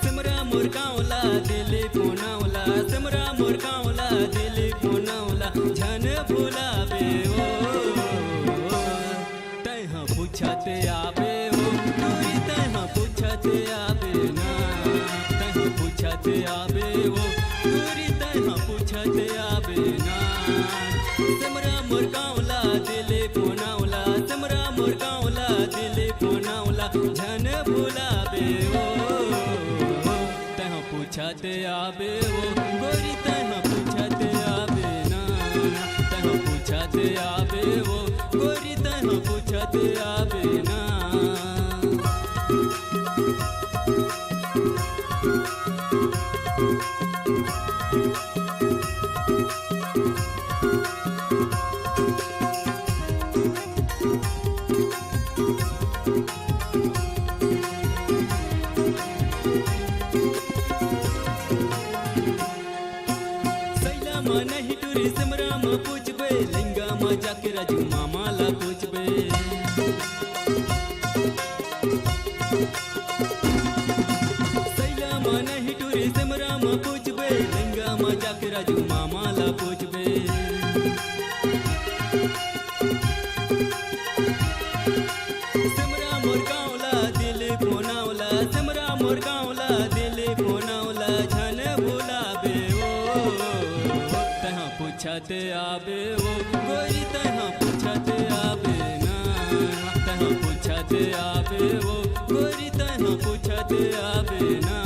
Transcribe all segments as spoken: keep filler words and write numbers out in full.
सिमरा मोर गाँव ला दिली पुनौला, सिमरा मोर गाँव ला दिली पुनौला, झन भुलाबे ओ। तैं ह पूछत आबे ओ, गोरी तैं ह पूछत आबे ना, तैं ह पूछत आबे ओ, गोरी तैं ह पूछत आबे ना। सिमरा मोर गाँव ला दिली पुनौला, सिमरा मोर गाँव ला दिली पुनौला, झन भुलाबे ओ। तैं ह पूछत आबे ओ, गोरी तैं ह पूछत आबे ना, तैं ह पूछत आबे ओ, गोरी तैं ह पूछत आबे ना। सैला म नहीं टूरी सिमरा म पूछबे, लिंगा म जाके राजू मामा ला पूछबे। सैला म नहीं टूरी सिमरा म पूछबे, लिंगा म जाके राजू मामा ला पूछबे। सिमरा मोर गाँव ला दिली पुनौला, सिमरा मोर गाँव ला दिली पुनौला, झन भुलाबे ओ। तैं ह पूछत आबे ओ, गोरी तैं ह पूछत आबे ना, तैं ह पूछत आबे ओ, गोरी तैं ह पूछत आबे ना।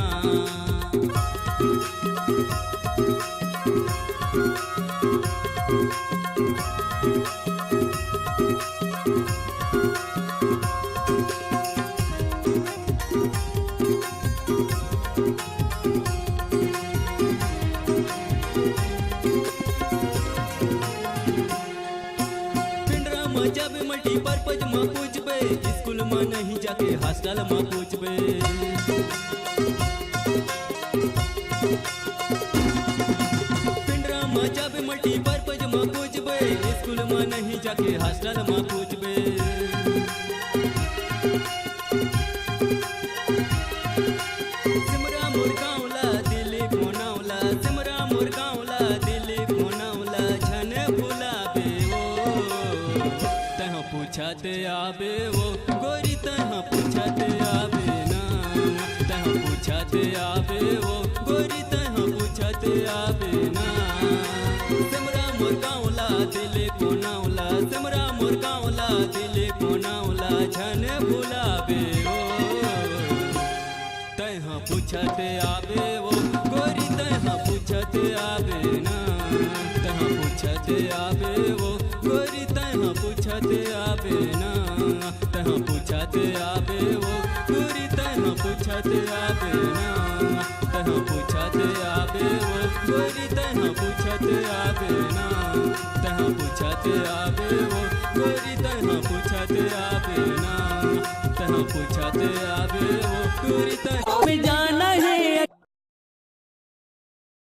पिंडरा म जाबे multipurpose म पूछबे, स्कूल म नहीं जाके hostel म पूछबे। पिंडरा म जाबे multipurpose म पूछबे, स्कूल म नहीं जाके hostel म पूछबे। सिमरा मोर गाँव ला दिली पुनौला, सिमरा मोर गाँव ला दिली पुनौला, झन भुलाबे ओ। तैं ह पूछत आबे ओ, गोरी तैं ह पूछत आबे ना, तैं ह पूछत आबे ओ, गोरी तैं ह पूछत आबे ना। सिमरा मोर गाँव ला दिली पुनौला, सिमरा मोर गाँव ला दिली पुनौला, झन भुलाबे ओ। तैं ह पूछत आबे ओ, गोरी तैं ह पूछत आबे ना, तैं ह पूछत आबे ओ, गोरी तैं ह पूछत आबे ना, तैं ह पूछत आबे ओ, गोरी तैं ह पूछत आबे ना, तैं ह पूछत आबे ओ, गोरी तैं ह पूछत आबे ना, तैं ह पूछत आबे ओ, गोरी तैं ह पूछत आबे ना, तैं ह पूछत आबे ओ, गोरी तैं में जाना है।